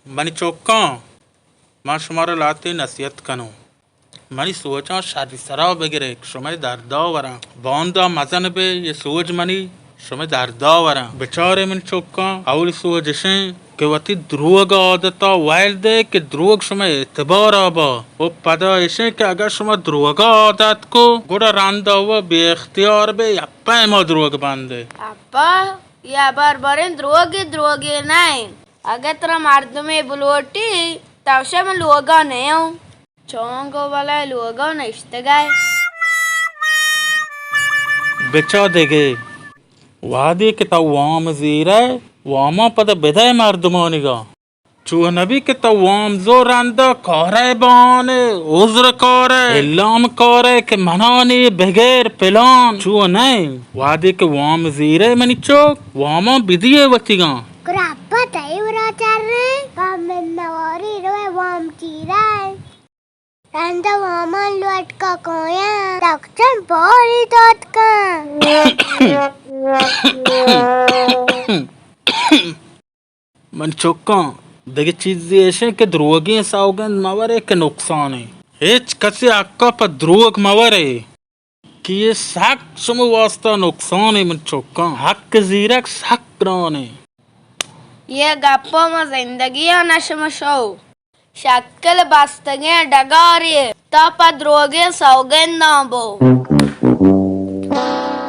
منی چکاں، من شمارا لہتے نصیحت کنوں۔ منی سوجاں شری سرا بگرے، شمئے دردا وراں۔ باندا مزن بے، یہ سوج منی شمئے دردا وراں۔ بچارے منی چکاں، اولی سوج اشیں کہ وتی دروگ عادتا ویل دے کہ دروگ شمئے اعتبارا با۔ و پدا اشیں کہ اگر شما دروگا عادت کو، گڑا رندا و بے اختیار بے، یک پیما دروگ بندے۔ ابا، یہ ہبر بریں دروگی، دروگی نہ انت۔ اگہ ترا مردمے بلوٹی، تو شہ من لوگا نیوں۔ چون گو بلے لوگا نشتگئے۔ بچا دگہ، وہدے کہ تو وام زیرئے، واما پدا بدئے مردمانیگا۔ چو نبی کہ تو وام زو رندا کارئے بہانے، عذر کارئے، الام کارئے کہ منانی بغیر پلان، چو نئے۔ وہدے کہ وام زیرئے منی چک، واما بدیئے وتیگاں۔ گڑا ابا تئی ورا چریں، پہ منواری روئے وام چیرئے۔ رندا وامان لوٹکا کایاں، تکچن باری دات کن۔ من چکاں، دگہ چیزے اشیں کہ دروگیں سوگند مورے کہ نقصانے۔ ہچ کسی حقا پہ دروگ مورے۔ کہ یہ سک شما واسطہ نقصانے من چکاں۔ حق زیرگ سک گرانے۔ یہ گپا ما زندگیا نہ شمشو۔ شکل بستگیں ڈگارے، تا پہ دروگیں سوگنداں بو۔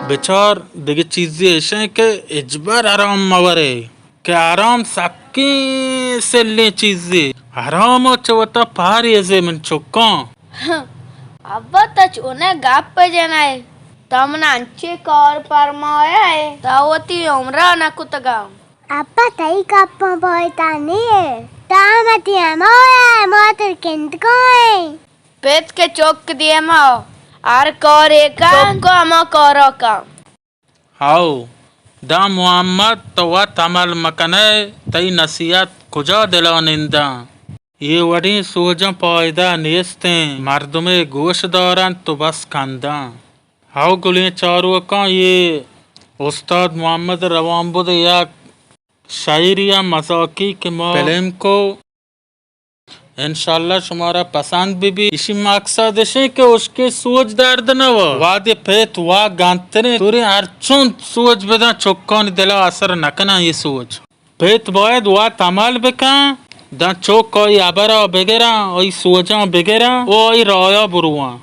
بچار دگہ چیزے اشیں کہ ہچبر حرام مورے۔ کہ حرام سکیں سلیں چیزے، حرام ء چہ وتا پہریزے من چکاں۔ ابا تو چونیں گپ جنئے؟ تو من انچیں کار پرمایئے، تو وتی عمرا نہ کتگا۔ ابا تئی گپاں پائدہ نیے، تو متی ہمایئے، ما تر کندگائیں۔ پت کہ چک دیما ہر کارے کن، چک ہما کارا کن۔ ہئو، داں محمد تو وت عمل مکنئے، تئی نصیحت کجا دلا ننداں؟ اے وڑیں سوجاں پائدہ نیستیں، مردمے گوش دارنت تو بس کنداں۔ ہئو گلیں چاروکاں، اے استاد محمد روانبد یک شاعری ء مزاکی کہ ما پلم کو۔ انشاءاللہ شمارا پسند بہ بی۔ ایشی مقصد اشیں کہ اشکیں سوج درد نہ وا۔ وہدے پت وا گنتریں طوریں ہرچنت سوج بداں چکانی دلا اثر نہ کناں اے سوج۔ پت باید وت عمل بکن، داں چک آئی ہبرا بگراں، آئی سوجاں بگراں و آئی رایا برواں۔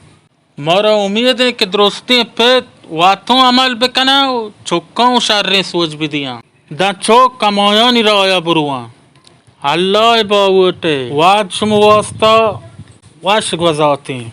مارا امیدیں کہ درستیں پت واتوں عمل بکناں و چکاں و شریں سوج بدیاں۔ داں چک ہمایانی راہا برواں۔ اللہ ء باہوٹ ء وہد شما واسطہ وش گوزاتیں۔